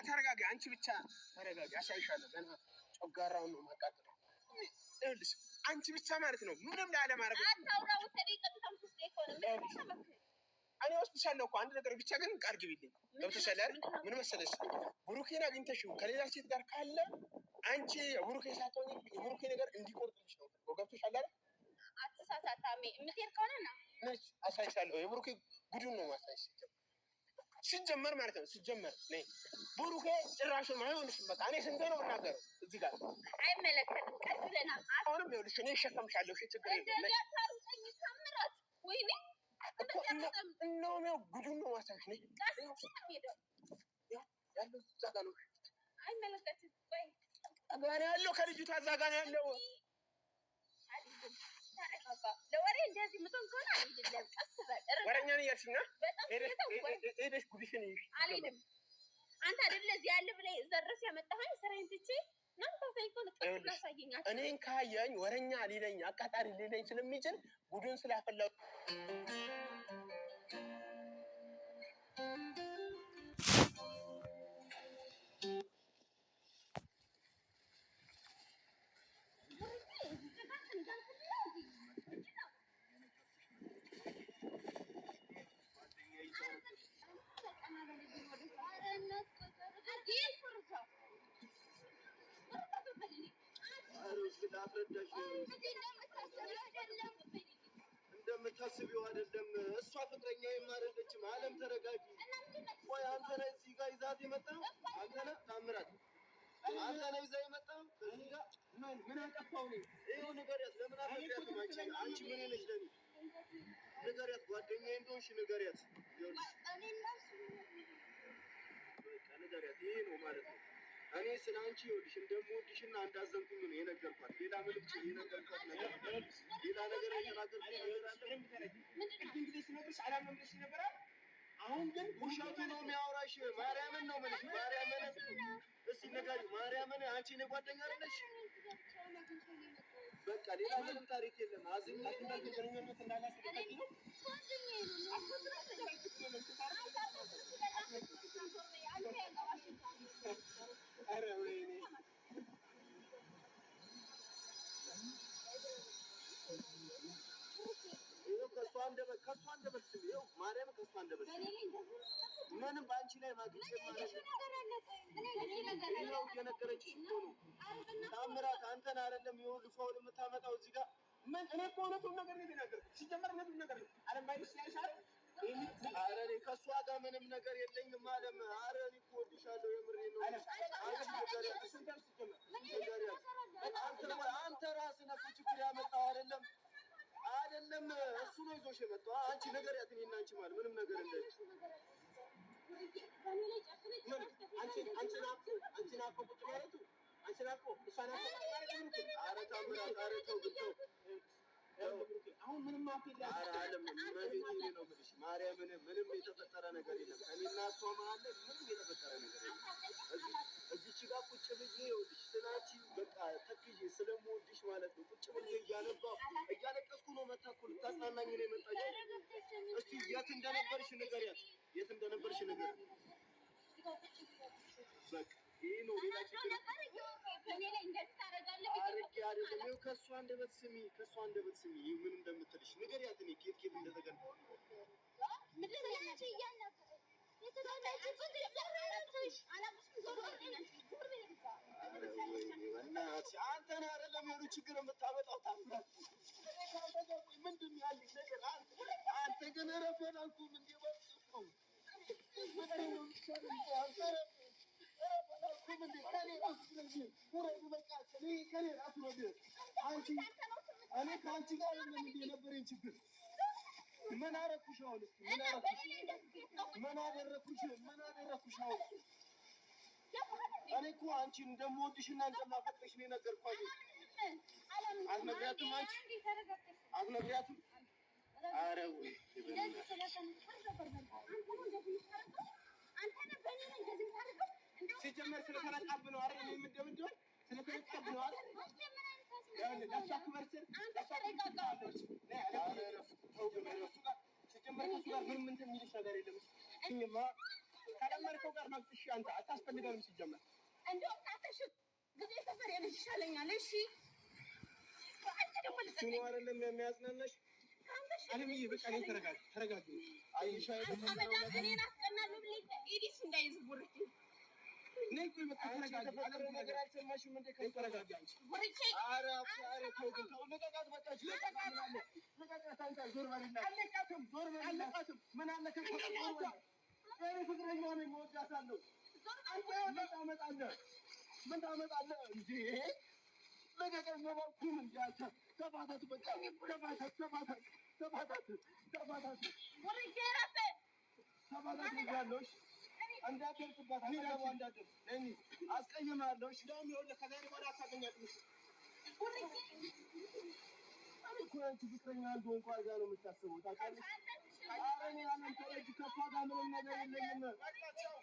ተረጋጊ፣ አንቺ ብቻ ተረጋጊ። አሳይሻለሁ። ገና ጨጓራውን ነው የማቃጥለው። ይኸውልሽ አንቺ ብቻ ማለት ነው ምንም ላለማድረግ እኔ ወስድሻለሁ እኮ አንድ ነገር ብቻ ግን ቃል ግቢልኝ። ገብቶሻል አይደል? ምን መሰለሽ ብሩኬን አግኝተሽው ከሌላ ሴት ጋር ካለ አንቺ የብሩኬ ሳትሆኚ የብሩኬ ነገር እንዲቆርጥልሽ ነው። ገብቶሻል አይደል? አትሳሳታሜ የምትሄድ ከሆነ ና ነች አሳይሻለሁ። የብሩኬ ጉዱን ነው ማሳይሽ ሲጀመር ማለት ነው። ሲጀመር ነይ ብሩኬ ጭራሹን አይሆንሽም። በቃ እኔ ስንቴ ነው የምናገረው እዚህ ጋር አይመለከትም። ቀስ ብለና አሁንም ይኸውልሽ እኔ እሸከምሻለሁ። እሺ ችግር የለውም። እንደዚህ አታሩጠኝ። ታምራት ወይኔ እንደውም ያው ጉዱን ነው ማሳይሽ። ነይ ቀስ ነው የምሄደው። ያለው እዛ ጋር ነው። አይመለከትም። ቆይ እዛ ጋር ነው ያለው፣ ከልጅቷ እዛ ጋር ነው ያለው። አልሄድም። ተረጋጋ። ለወሬ እንደዚህ የምትሆን ከሆነ አልሄድልህም። ቀስ በል ወረኛ ነኝ እያልሽኝ ነው። በጣም ሄደሽ ጉድሽን ይሽ አልሄድም። አንተ አይደለ እዚህ ያለ ብለህ እዛ ድረስ ያመጣኸኝ ስራዬን ትቼ እኔን ካየኝ ወረኛ ሊለኝ አቃጣሪ ሊለኝ ስለሚችል ጉዱን ስላፈላው እንደምታስቢው አይደለም። እሷ ፍቅረኛ አይደለችም። አለም ተረጋጊ። ቆይ አንተ ነህ እዚህ ጋር ይዛት የመጣው አንተ ነህ ታምራት፣ አንተ ነህ ይዛ የመጣው እዚህ ጋር ምን ምን አጠፋው እኔ? ይኸው ንገሪያት። ለምን አትነግሪያትም? አንቺ አንቺ ምን ነሽ ለኔ? ንገሪያት፣ ጓደኛዬ እንደሆንሽ ንገሪያት። ይኸውልሽ በቃ ንገሪያት። ይሄ ነው ማለት ነው። እኔ ስለ አንቺ ይኸውልሽ እንደምወድሽና እንዳዘንኩኝ ነው የነገርኳት። ሌላ ምንም የነገርኳት ነገር ሌላ ነገር የተናገርኩት ነገር አለ? ቅድም ጊዜ ስነግርሽ አላምንም ብለሽ ነበረ። አሁን ግን ውሸቱ ነው የሚያወራሽ። ማርያምን ነው የምልሽ። ማርያምን እስኪ ንገሪው። ማርያምን አንቺ እኔ ጓደኛ አይደለሽ? በቃ ሌላ ምንም ታሪክ የለም። አዝኜ ግንኙነት እንዳላት ነው። ኧረ ወይኔ ይኸው ከእሷ አንደበት ከእሷ አንደበት ስሚ። ይኸው ማርያምን ከእሷ አንደበት ስሚ። ምንም በአንቺ ላይ ማግኘት ማለት ይኸው እየነገረችሽ እኮ ነው። ታምራት አንተን አይደለም ይኸው ልፋውን የምታመጣው እዚህ ጋር ምን እኔ እኮ እውነቱን ነገር ነው የተናገርኩት። ሲጀመር እውነቱን ነገር ነው። አለም ባይልሽ ያልሻል። ኧረ እኔ ከእሷ ጋር ምንም ነገር የለኝም። አለም ኧረ እኔ እኮ እወድሻለሁ፣ የምሬን ነው። አንቺ ንገሪያት፣ ንገሪያት። አንተ ራስህ ነህ እኮ ችግር ያመጣው አይደለም አይደለም፣ እሱ ነው ይዞሽ የመጣው። አንቺ ንገሪያት፣ እኔና አንቺ ማለት ምንም ነገር እንደሌለ አንቺን አፎ ቁጭ ማለቱ አንቺን አፎ እሷን አፎ ቁጭ ማለቱ ኧረ ታምራት፣ ኧረ ተው ግን ተው። አሁን ምንም አፍ የለም። ኧረ አለም እመቤቴን ነው የምልሽ፣ ማርያምን ምንም የተፈጠረ ነገር የለም። እኔና እሷ መሀል ላይ ምንም የተፈጠረ ነገር የለም። እዚች ጋር ቁጭ ብዬ ይኸውልሽ ስለ አንቺ በቃ ተክዤ ስለምወድሽ ማለት ነው ቁጭ ብዬ እያነባሁ እያለቀስኩ ነው። መታ እኮ ልታጽናናኝ ነው የመጣችው። እስቲ የት እንደነበርሽ ንገሪያት፣ የት እንደነበርሽ ንገሪያት። በቃ ይሄ ነው ሌላ ችግር አድርጌ አይደለም። ይኸው ከእሷ አንደበት ስሚ፣ ከእሷ አንደበት ስሚ ይህ ምን እንደምትልሽ ንገሪያት። እኔ ኬት ኬት እንደተገናኘን በእናትሽ አንተን አይደለም የሆነ ችግር የምታመጣው ታምራት። እኔ ከአንተ ጋር ቆይ ምንድን ነው ያለኝ ነገር? አንተ ግን እረፍ አላልኩም እንዴ? ምንድን ነው የሚሻለው? አንተ እረፍ እረፍ አላልኩም እንዴ? ከእኔ ራስ ውረድ፣ ውረድ በቃ ከእኔ ራስ ውረድ። አንቺ እኔ ከአንቺ ጋር አይደለም እንዴ የነበረኝ ችግር? ምን አደረኩሽ አሁን? እስኪ ምን አደረኩሽ? ምን አደረኩሽ? ምን አደረኩሽ አሁን? እኔ እኮ አንቺን እንደምወድሽና እንደማፈቅርሽ ነው የነገርኳት። አትነግሪያትም? አንቺ አትነግሪያትም? ኧረ ወይ ሲጀመር ስለተነቃብህ ነው አይደል? የምደብደው ስለተነቃብህ ነው አይደል? ለእሷ ክብር ስል ሲጀመር ከእሱ ጋር ምንም እንትን የሚልሽ ነገር የለም። እኝማ ከለመድከው ጋር መብትሽ፣ አንተ አታስፈልገንም ሲጀመር። እንደውም ከአንተ ጊዜ ሰፈር የልጅ ይሻለኛል። እሺ አንተ ደግሞ እሱ ነው አይደለም የሚያጽናናሽ። አለምዬ በቃ እኔ ተረጋጊ፣ ተረጋጊ። አይሻ የተፈጠረው ነገር እኔን አስቀናለሁ ብለህ ኢዲስ እንዳይዝ ቡርኬ ነይ ቆይ በቃ አንቺ ተረጋጊ። የተፈጠረው ነገር አልሰማሽም እንዴ? ነይ ተረጋጊ አንቺ። ቡርኬ ኧረ ኧረ ተው ግን ተው፣ ልቀቃት፣ በቃ ልቀቃት፣ ምን አለ ልቀቃት፣ አንተ ዞር በልና፣ አለቃትም ዞር በልና፣ አለቃትም ምን አለ ከእሷ ዞር በል። እኔ ፍቅረኛዋ ነኝ፣ እወዳታለሁ። አንተ ምን ታመጣለህ? ምን ታመጣለህ እንዴ? ልቀቀኝ፣ እባክህን። እንዴ አንተ ተፋታት፣ በቃ ተፋታት፣ ተፋታት፣ ተፋታት፣ ተፋታት፣ ቡርኬ እረፍ። ተፋታት ብያለሁ። እሺ እንዳትደርስባት፣ አጠገቧ እንዳትደርስ፣ አስቀይምሃለሁ። እሺ እንደውም ይኸውልህ ከዛሬ በኋላ አታገኛትም። እሺ ቡርኬ እኔ እኮ ያንቺ ፍቅረኛ እንደሆንኩ አድርጋ ነው የምታስበው፣ ታውቃለህ? ኧረ እኔ አለም ተረጅ፣ ከእሷ ጋር ምንም ነገር የለኝም። በቃ ቻው።